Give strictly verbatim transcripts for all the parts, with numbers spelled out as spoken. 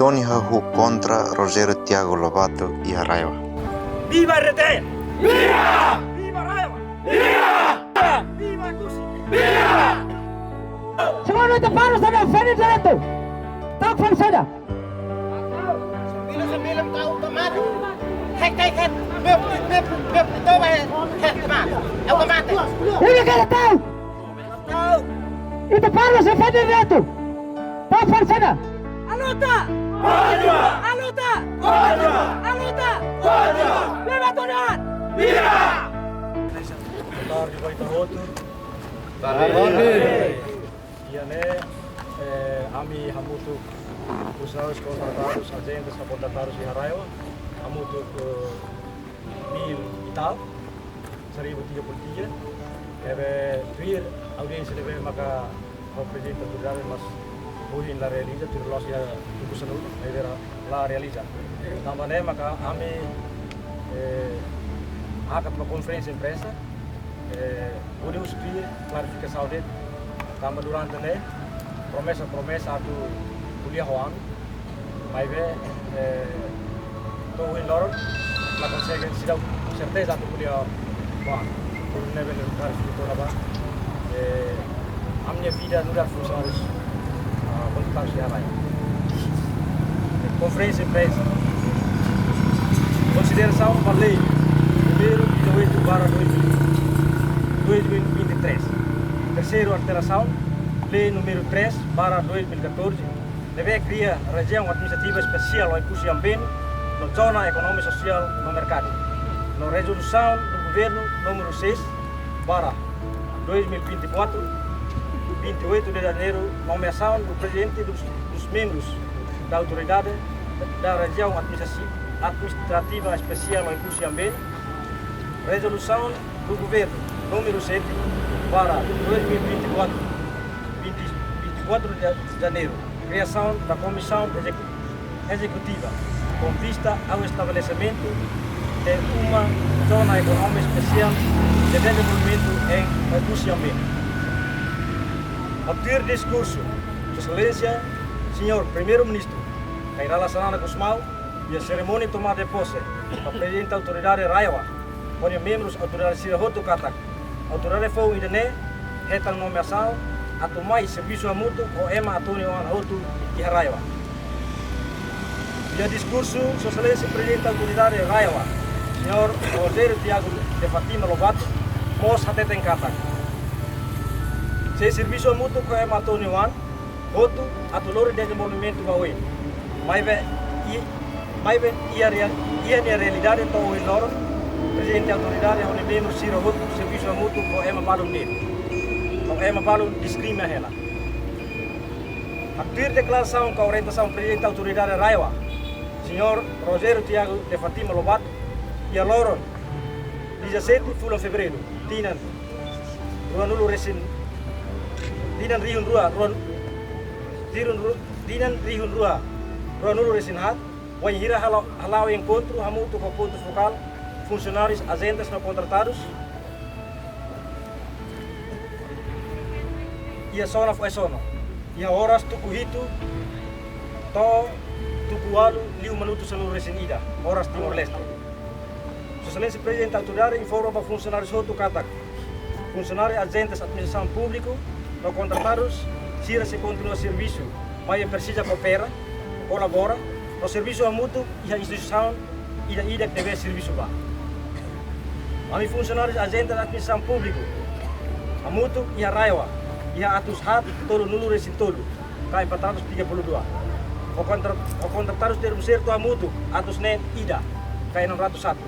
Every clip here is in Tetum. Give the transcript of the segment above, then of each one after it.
Tony hahú kontra Rogério Tiago Lobato iha RAEOA. Viva R T! Viva! Viva RAEOA! Viva! Viva Oekusi! Viva! Semua itu baru saja finish itu. Tak finish saja. Bila sembilan tahun kemarin. Hek, hek, hek. Bep, bep, bep. Itu, eh, hek, kemarin. Aku mati. Ini kada tahu. Tahu. Itu baru saja finish itu. Tak finish saja. Aluta! Aluta! Aluta! Aluta! Viva Tuhan! Viva! Boa tarde, boa tarde. Iha ne'e, eh, ami hamutuk funsionárius kontratadus, ajentes no kontratadus iha RAEOA, hamutuk, eh, mil e tal, seribu tiga puluh tiga. Ne'ebé tuir audiénsia ne'ebé maka ha'u prezidente autoridade, mas ohin la realiza, tuir loos iha tuku sanulu, maibé la realiza. Tanba ne'e maka ami, eh, hakat ba konferénsia imprensa, eh, hodi husu tuir klarifikasaun de'it. Tanba durante ne'e promesa, promesa atu ko'alia ho ami, maibé, eh, to'o ohin loron la konsege, seidauk serteza atu ko'alia ho ami. Ne'ebé ne'e klarifika kona-ba, eh, ami-nia vida nu'udar funsionárius, ah, kontratadus iha RAEOA. Konferénsia imprensa. Konsiderasaun ba lei númeru dezoito barra dois mil, dois mil e vinte e três. Terseiru alterasaun, lei númeru três barra dois mil e catorze, ne'ebé kria Rejiaun Administrativa Espesiál Oekusi Ambeno no Zona Ekonomia Sosiál no Merkadu. No rezolusaun do governu númeru seis barra dois mil e vinte e quatro, vinte e oito de janeiro, nomeasaun do prezidente, dos, dos membros da autoridade da Rejiaun Administraci-, Administrativa Espesiál Oekusi Ambeno. Rezolusaun do governu númeru sete barra dois mil e vinte e quatro, vinte, vinte e quatro de janeiro, kriasaun da komisaun execu-, exekutiva, com vista ao estabelecimento de uma zona económica especial de desenvolvimento em Oekusi Ambeno. Hatuir diskursu Sua Exelénsia Señór Primeiru-Ministru Kay Rala Xanana Gusmão iha serimónia tomada de posse ba Prezidente Autoridade RAEOA, ho nia membrus autoridade sira hotu katak, autoridade foun ida-ne'e hetan nomeasaun atu mai servisu hamutuk ho ema Atoni oan hotu iha RAEOA. Iha diskursu, Sua Exelénsia Prezidente Autoridade RAEOA, Señór Rogério Tiago de Fátima Lobato mós hateten katak, sei servisu hamutuk ho ema Atoni oan hotu atu lori dezenvolvimentu ba oin. Maibé i-, maibé iha rea-, iha nia realidade to'o ohin loron, Prezidente Autoridade ho nia membru sira hotu servisu hamutuk ho ema balun de'it. Ho ema balun diskrimina hela. Hatuir deklarasaun ka orientasaun Prezidente Autoridade RAEOA, Señór Rogério Tiago de Fátima Lobato, iha loron dezassete fulan Fevereiru, tinan ruanulu resin, tinan rihun rua, ruan, tinan ru-, tinan rihun rua, ruanulu resin haat, wainhira hala'o, hala'o enkontru hamutuk ho pontu fokál, funsionárius, ajentes no kontratadus iha zona Fuaisono, iha oras tuku hitu to'o tuku ualu liu minutu sanulu resin ida, oras Timor-Leste. Sua Exelénsia Prezidente Autoridade informa ba funsionárius hotu katak, funsionárius, ajentes administrasaun públiku no kontratadus sira sei kontinua servisu, maibé presiza koopera, kolabora, no servisu hamutuk iha instituisaun ida-idak ne'ebé servisu ba. Ami funsionárius, ajentes administrasaun públiku hamutuk iha RAEOA, iha atus haat tolunulu resin tolu, ka empat ratus tiga puluh dua. Ho kontra-, ho kontratadus termu sertu hamutuk atus neen ida, ka enam ratus satu.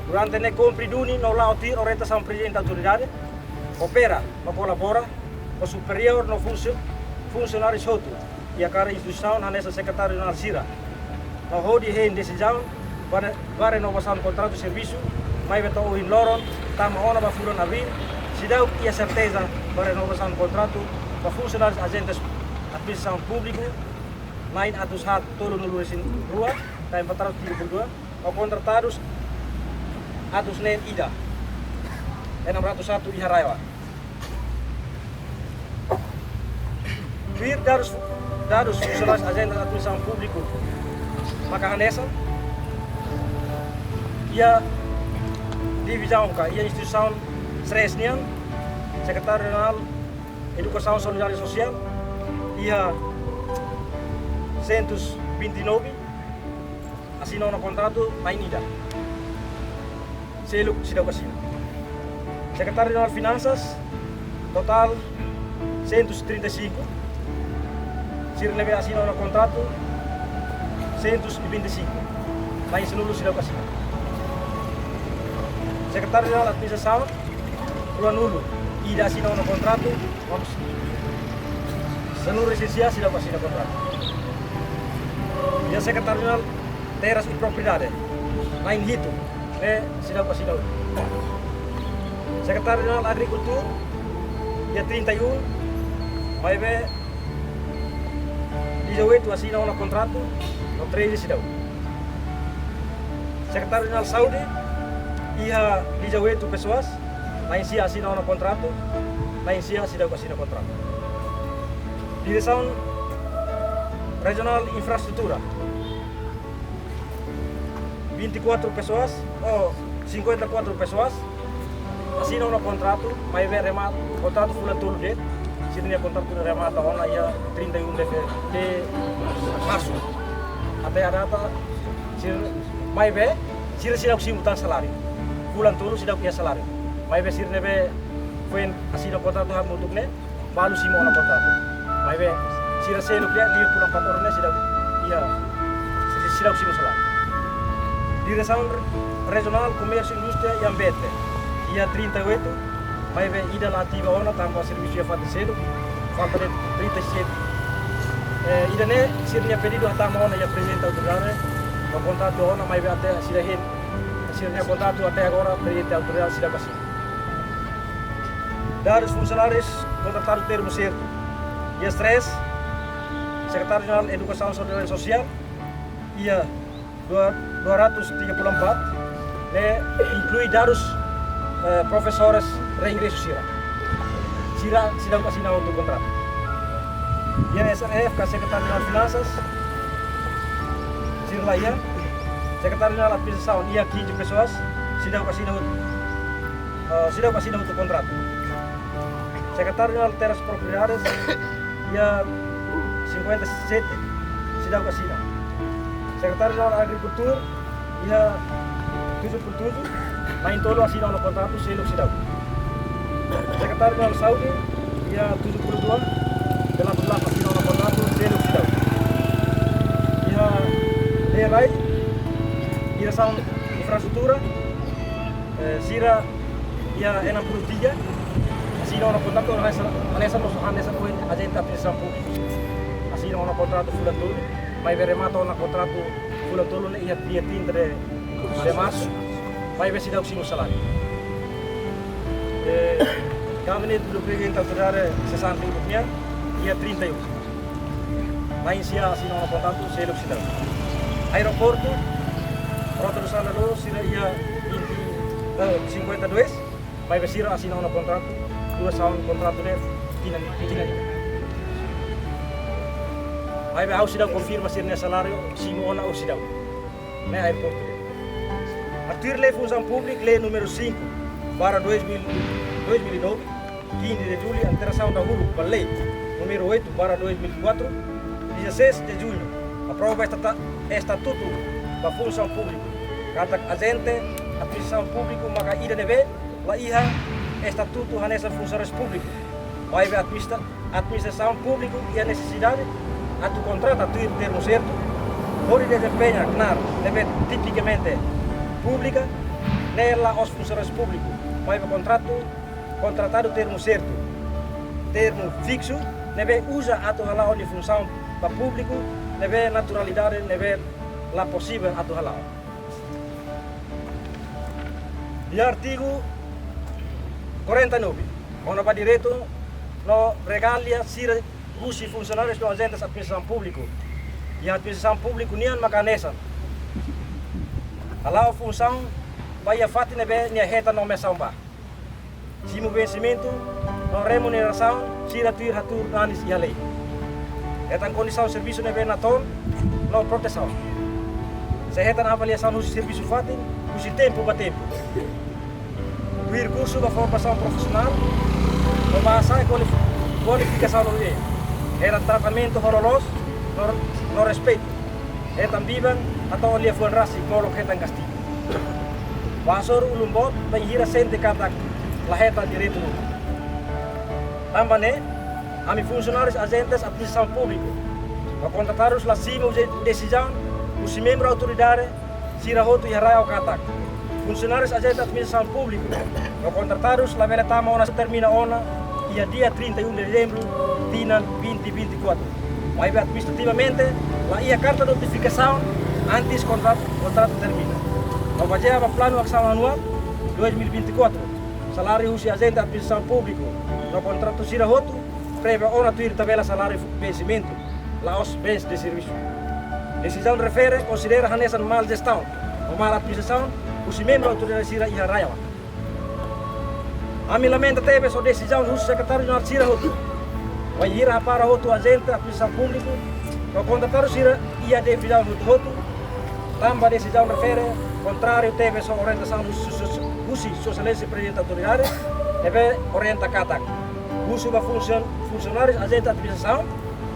Durante ne'e kumpre duni no la'o tuir orientasaun Prezidente Autoridade, koopera no kolabora ho superiór no funsio-, funsionárius hotu iha kada instituisaun hanesan sekretáriu jerál sira. No hodi hein desizaun ba re-, ba renovasaun kontratu servisu, maibé to'o ohin loron, tama ona ba fulan Abríl, seidauk iha serteza ba renovasaun kontratu ba funsionárius, ajentes administrasaun públiku, na'in atus haat tolunulu resin rua, ka empat ratus tiga puluh dua, ho kontratadus atus neen ida, enam ratus satu iha RAEOA. Tuir dadus, Dadus funsionáriu ajente administrasaun públiku maka hanesan, iha divizaun ka iha instituisaun SRES nian, Sekretáriu Rejionál Edukasaun Solidariedade Sosiál, iha cento e vinte e nove, asina ona kontratu na'in ida. Seluk seidauk asina. Sekretáriu Rejionál Finansas, totál cento e trinta e cinco. Sira ne'ebé asina ona kontratu, cento e vinte e cinco. Na'in sanulu seidauk asina. Sekretáriu Rejionál Administrasaun, ruanulu. Ida asina ona kontratu, vamos. Sanulu-resin-sia seidauk asina kontratu. Iha Sekretáriu Rejionál Terras e Propriedade, na'in hitu, ne'e seidauk asina. Sekretáriu Rejionál Agrikultura, iha trinta e um, maibé dezoito asina ona kontratu, no treze seidauk. Sekretáriu Rejionál Saúde, iha dezoito pessoas, na'in-sia asina ona kontratu, na'in-sia seidauk asina kontratu. Diresaun Rejionál Infraestrutura, vinte e quatro pessoas, ou cinquenta e quatro pessoas, asina ona kontratu, maibé remata, kontratu fulan tolu de'it, sira-nia kontratu remata ona iha trinta e um de fe-, de março. Até à data, sira, maibé, sira seidauk simu tan saláriu. Fulan tolu seidauk iha saláriu. Maibé sira ne'ebé foin asina kontratu hamutuk ne'e, balu simu ona kontratu. Maibé, sira seluk iha lima puluh empat orang ne'e seidauk, iha, seidauk simu saláriu. Diresaun Rejionál Komérsiu Indústria iha Ambiente, iha trinta e oito, maibé ida la ativa ona tanba servisu iha fatin seluk, falta de'it trinta e sete. Eh, ida-ne'e, sira-nia pedidu hatama ona iha Prezidente Autoridade, no kontratu ona, maibé até sira hein, sira-nia kontratu até agora, Prezidente Autoridade seidauk asina. Dadus funsionáriu kontratadu termu sertu. Iha SRES, Sekretáriu Rejionál Edukasaun Solidariedade Sosiál, iha dua, dua ratus tiga puluh empat, ne'e inklui dadus, eh, profesores reingresu sira. Sira, sira seidauk asina hotu kontratu. Iha SRF ka Sekretáriu Rejionál Finansas, sira la iha. Sekretáriu Rejionál Administrasaun, iha quinze pessoas, seidauk asina hotu, eh, seidauk asina hotu kontratu. Sekretáriu Rejionál Terras Propriedades, iha cinquenta e sete, seidauk asina. Sekretáriu Rejionál Agrikultura, iha tujuh puluh tujuh, na'in-tolu asina ona kontratu, seluk seidauk. Sekretáriu Rejionál Saúde, iha tujuh puluh dua, delapan belas asina ona kontratu, seluk seidauk. Iha DRI, Diresaun Infraestrutura, eh, sira iha enam puluh tiga, asina ona kontratu, hanesan, hanesan mós hanesan foin ajente administrasaun públika. Asina ona kontratu fulan tolu, maibé remata ona kontratu fulan tolu ne'e iha dia trinta de, de março, maibé seidauk simu saláriu. Eh, Gabinete do Prezidente Autoridade sesante nian, iha trinta e um. Na'in-sia asina ona kontratu, seluk seidauk. Aeroportu, Rota do Sandador, sira iha vinte, eh, cinquenta e dois, maibé sira asina ona kontratu, dua tahun kontratu ne'e tinan, tinan. Maibé ha'u seidauk konfirma sira-nia saláriu, simu ona ou seidauk. Ne'e aeroportu. Atu tuir Lei Funsaun Públika, Lei número cinco barra dois mil, dois mil e nove, quinze de julho, alterasaun dahuluk ba Lei número oito barra dois mil e quatro, dezasseis de junho, aprova estata-, estatutu ba funsaun públika. Katak ajente administrasaun públika maka ida ne'ebé la iha estatutu hanesan funsionáriu públiku. Maibé administra-, administrasaun públika iha nesesidade atu kontrata tuir termu sertu, hodi dezempeña knaar ne'ebé tipikamente públika, ne'e la'ós funsionáriu públiku, maibé kontratu, kontratadu termu sertu, termu fiksu, ne'ebé uza atu hala'o nia funsaun ba públiku, ne'ebé naturalidade, ne'ebé la posivel atu hala'o. Iha artigu quarenta e nove, kona-ba direitu no regália sira husi funsionárius no ajentes administrasaun públiku. Iha administrasaun públiku nian maka hanesan. Hala'o funsaun ba iha fatin ne'ebé nia hetan nomeasaun ba. Simu vensimentu no remunerasaun sira tuir hatuur nanis iha lei. hetan kondisaun servisu ne'ebé natoon no protesaun. Sei hetan avaliasaun husi servisu fatin, husi tempu ba tempu. Tuir kursu ba formasaun profisionál, no ba hasa'e kualif-, kualifikasaun no e, hetan tratamentu ho loloos no, no respeitu. Hetan biban atu liafuan rasik molok hetan kastigu. Ba hasoru ulun boot bainhira sente katak la hetan direitu. Tanba ne'e, ami funsionáriu ajente administrasaun públiku no kontratadu la simu desizaun husi membru autoridade sira hotu iha RAEOA katak funsionáriu ajente administrasaun públiku no kontratadu labele tama ona, termina ona iha dia trinta e um de dezembro tinan vinte vinte e quatro. Maibé administrativamente la iha karta notifikasaun antes kontratu, kontratu termina. No bazeia ba planu asaun anuál dois mil e vinte e quatro, saláriu husi ajente administrasaun públiku no kontratadu sira hotu prevee ona tuir tabela saláriu vensimentu, la'ós bens de servisu. Desizaun refere konsidera hanesan mal jestaun no mal administrasaun husi membru autoridade sira iha RAEOA. Ami lamenta tebes ho desizaun husi sekretáriu rejionál sira hotu, bainhira hapara hotu ajente administrasaun públiku no kontratadu sira iha divizaun hotu-hotu, tanba desizaun refere kontráriu tebes ho orientasaun husi, husi, husi Sua Exelénsia Prezidente Autoridade, ne'ebé orienta katak husu ba funsion-, funsionáriu ajente administrasaun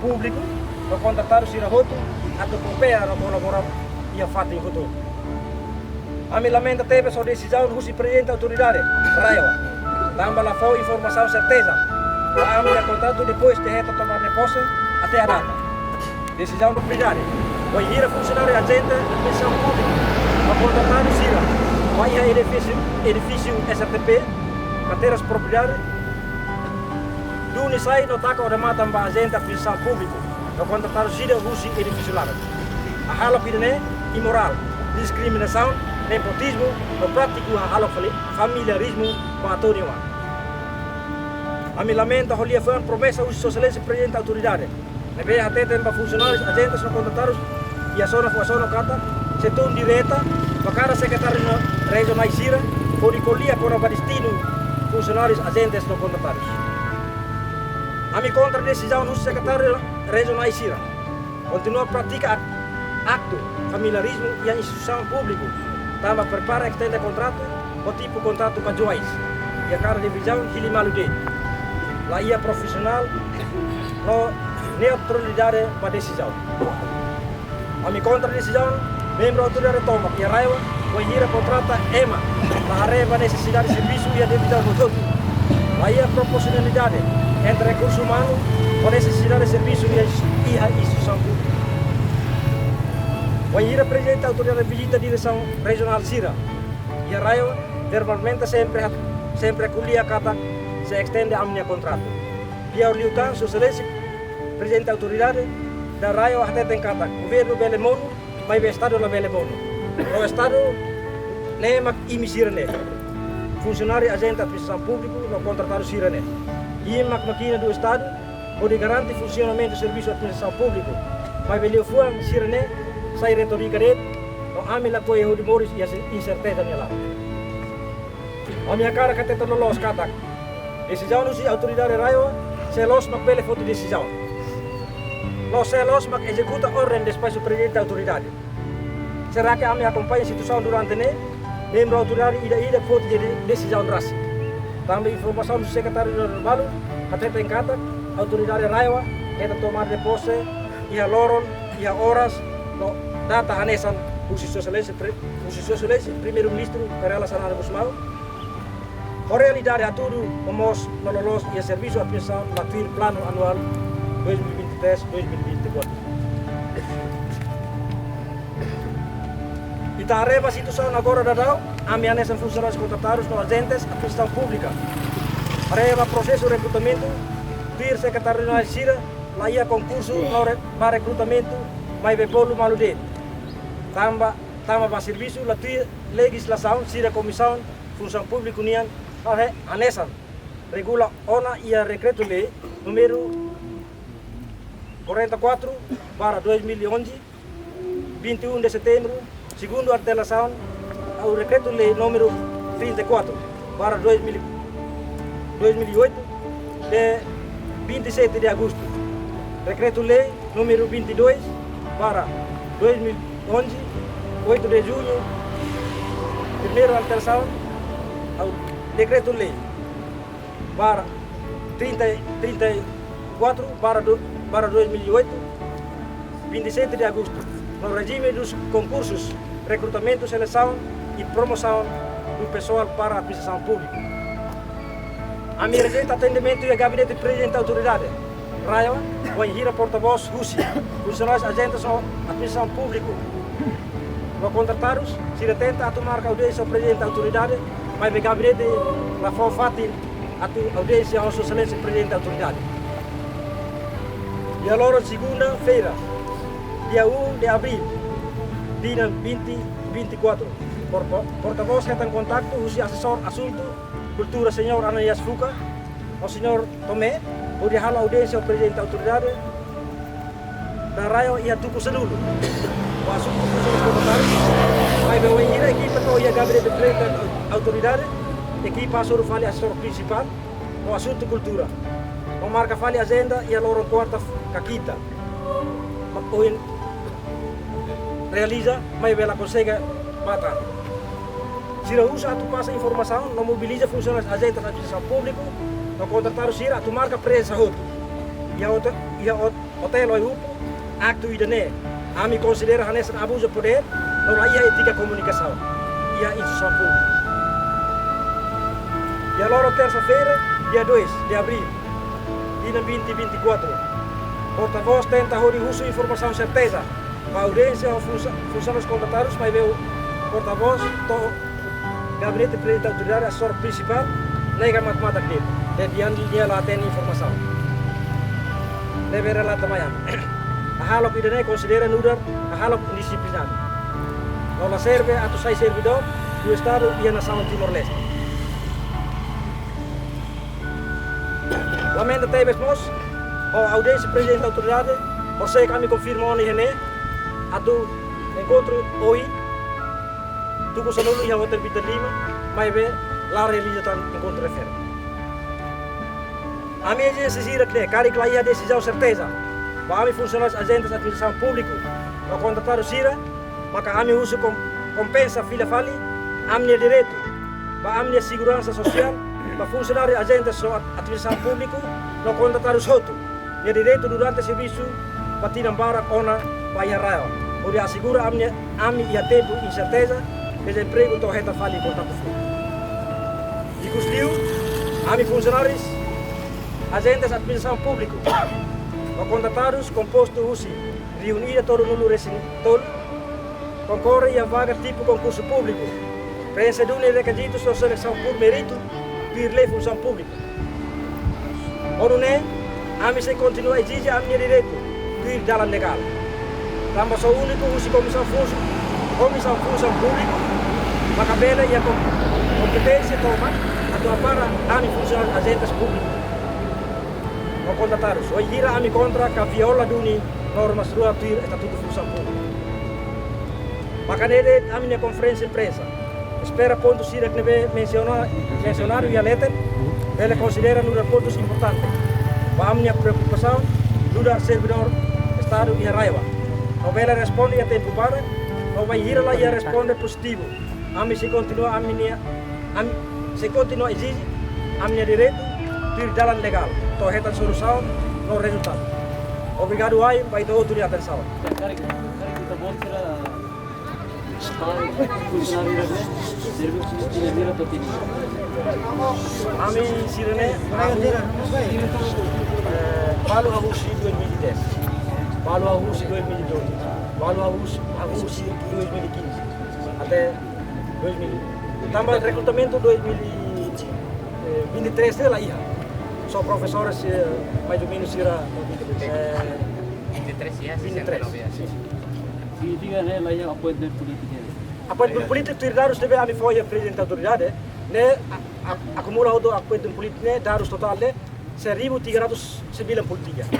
públiku no kontratadu sira hotu atu koopera no kolabora iha fatin hotu. Ami lamenta tebes ho desizaun husi Prezidente Autoridade RAEOA, tanba la fó informasaun serteza ba ami-nia kontratu depois de hetan tomada de pose até a data. Desizaun autoridade, bainhira funsionáriu ajente administrasaun públiku no kontratadu sira ba iha edifísiu, edifísiu S R T P, matérias propriedade, duni sai no taka odamatan ba ajente administrasaun públiku no kontratadu sira husi edifísiu laran. Hahalok ida-ne'e imorál, diskriminasaun, nepotizmu no prátiku hahalok fali-, familiarizmu ba atu niwa. Ami lamenta ho liafuan promesa husi Sua Exelénsia Prezidente Autoridade, ne'ebé hateten ba funsionáriu ajente no kontratadu iha zona Fuasono katak sei tun direta ba kada sekretáriu rejionál sira hodi ko'alia kona-ba destinu funsionáriu ajente no kontratadu. Ami kontra desizaun husi sekretáriu rejionál sira kontinua pratika ak-, aktu familiarizmu iha instituisaun públiku, tanba prepara estende kontratu ho tipu kontratu kazuais iha kada divizaun hili malu de'it. La iha profisionál no neutralidade ba desizaun. Ami kontra desizaun membru autoridade tomak iha RAEOA bainhira kontrata ema la haree ba nesesidade servisu iha divizaun hotu-hotu. La iha proporsionalidade entre rekursu umanu ho nesesidade servisu iha, iha instituisaun públiku. Bainhira Prezidente Autoridade vizita diresaun rejionál sira iha RAEOA, verbalmente sempre hat-, sempre ko'alia katak sei estende ami-nia kontratu. Liu liután, Sua Exelénsia Prezidente Autoridade RAEOA hateten katak governu bele monu, maibé Estadu labele monu. No Estadu ne'e mak imi sira-ne'e, funsionáriu ajente administrasaun públiku no kontratadu sira-ne'e. Imi mak mákina do Estadu, hodi garante funsionamentu servisu administrasaun públiku. Maibé liafuan sira-ne'e sai retórika de'it, no ami lakohi hodi moris iha inserteza nia laran. Ami hakarak hateten loloos katak desizaun husi autoridade RAEOA, sé loos mak bele foti desizaun? No sé loos mak ezekuta orden despaxu Prezidente Autoridade? Será que ami akompaña situasaun durante ne'e, membru autoridade ida-idak foti de-, desizaun rasik? Tanba informasaun husi sekretáriu rejionál balu hateten katak autoridade RAEOA hetan tomada de pose iha loron, iha oras no data hanesan husi Sua Exelénsia Pre-, husi Sua Exelénsia Primeiru-Ministru Kay Rala Xanana Gusmão. Ho realidade hatudu ho moos no loloos iha servisu administrasaun la tuir planu anuál dois mil e vinte e três, dois mil e vinte e quatro. Ita haree ba situasaun agora daudaun, ami hanesan funsionáriu kontratadu no ajente administrasaun públika. Haree ba prosesu rekrutamentu, tuir sekretáriu rejionál sira, la iha konkursu no re-, ba rekrutamentu, maibé bolu malu de'it. Tanba, tama ba servisu la tuir lejizlasaun sira komisaun funsaun públiku nian, hare-, hanesan regula ona iha dekretu-lei númeru quarenta e quatro barra dois mil e onze, vinte e um de setembro, segundu alterasaun ao dekretu-lei númeru trinta e quatro barra dois mil, dois mil e oito, de vinte e sete de agosto. Dekretu-lei número vinte e dois barra dois mil e onze, oito de junho, primeira alteração ao decreto-lei barra trinta, trinta e quatro barra do, barra dois mil e oito, vinte e sete de agosto, no regime dos concursos, recrutamento, seleção e promoção do pessoal para a administração pública. Ami rejeita atendimentu iha Gabinete Prezidente Autoridade RAEOA, wainhira porta-voz husi funsionáriu ajente administrasaun públiku no kontratadu sira tenta atu marka audiénsia ho Prezidente Autoridade, maibé gabinete la fó fatin atu audiénsia ho Sua Exelénsia Prezidente Autoridade. Iha loron segunda-feira, dia um de abril, tinan vinte vinte e quatro, porta-, porta-voz hetan kontaktu husi asesór asuntu kultura, Señór Ananias Fuca, ho Señór Tomé, hodi halo audiénsia ho Prezidente Autoridade RAEOA iha tuku sanulu. Ho asuntu funsionáriu komunitáriu, maibé wainhira ekipa to'o iha Gabinete Prezidente Autoridade, ekipa hasoru fali asesór prinsipál ho asuntu kultura. Ho marka fali ajenda iha loron kuarta ka kinta. Mak ohin realiza, maibé la konsege bá tan. Sira husu atu pasa informasaun no mobiliza funsionáriu ajente administrasaun públiku no kontratadu sira atu marka prezensa hotu iha hote-, iha hot-, hotel Oihupu. Aktu ida-ne'e ami konsidera hanesan abuzu podér no la iha étika komunikasaun iha instituisaun públiku. Iha loron tersa-feira, dia dois de abril, tinan vinte vinte e quatro, porta-voz tenta hodi husu informasaun serteza ba audiénsia ho funsa-, funsionáriu kontratadu, maibé porta-voz to'o Gabinete Prezidente Autoridade, asesór prinsipál, nega matak-matak de'it, dehan nia la hatene informasaun ne'ebé relata mai ami. Hahalok ida-ne'e konsidera nu'udar hahalok indixiplinár no la serve atu sai servidór do Estadu iha nasaun Timor-Leste. Lamenta tebes mós, ho audiénsia Prezidente Autoridade, ho se ami konfirma ona iha ne'e, atu enkontru ohin, tuku sanulu iha Hotel Vita Lima, maibé la realiza tan enkontru refere. Ami ezije sira ne'e, karik la iha desizaun serteza ba ami funsionáriu ajente administrasaun públiku no kontratadu sira, maka ami husu kom-, kompensa fila fali ami-nia direitu, ba ami-nia seguransa sosiál, ba funsionáriu ajente administrasaun públiku no kontratadu hotu nia direitu durante servisu ba tinan barak ona ba iha RAEOA, hodi asegura ami, ami iha tempu inserteza, dezempregu to'o hetan fali kontratu foun. Ikusliu, ami funsionáriu ajente administrasaun públiku no kontratadu kompostu husi rihun ida tolunulu-resin-tolu konkorre iha vaga tipu konkursu públiku, preenxe duni rekizitus no selesaun por méritu, tuir lei funsaun públika. Ho nune'e, ami sei kontinua ezije ami-nia direitu tuir dalan legál. Tanba só úniku husi Komisaun Funsaun, Komisaun Funsaun Públika maka bele iha kom-, kompeténsia tomak atu hapara ami funsionáriu ajente públiku no kontratadu, wainhira ami kontra ka viola duni normas rua tuir Estatutu Funsaun Públika. Maka ne'e de'it ami-nia konferénsia imprensa. Espera pontu sira ne'ebé mensiona, mensionadu iha leten bele konsidera nu'udar pontus importante ba ami-nia preokupasaun nu'udar servidór Estadu iha RAEOA. No bele responde iha tempu badak, no wainhira la iha resposta pozitiva, ami sei kontinua ami-nia, ami sei kontinua ezije ami-nia direitu tuir dalan legál to'o hetan solusaun no rezultadu. Obrigadu wa'in ba ita hotu nia atensaun. Karik, karik ita-boot sira, funsionáriu ne'e, servisu sira ne'e, ami sira ne'e, ami, eh, balu hahú husi dois mil e dez, balu hahú husi dois mil e doze, balu hahú husi, hahú husi dois mil e quinze até dois mil. Tanba rekrutamentu dois mil e vinte e três ne'e la iha. Só profesores, eh, mais ou menos sira, eh, vinte e três, ya, vinte e três, sessenta e nove, ya. Sin. Signifika ne'e la iha appointment polítiku ne'e? Appointment polítiku tuir dadus ne'ebé ami fó iha Prezidente Autoridade, ne'e a-, a-, akumula hotu appointment polítiku ne'e dadus totál ne'e seribu tiga ratus sembilan puluh tiga.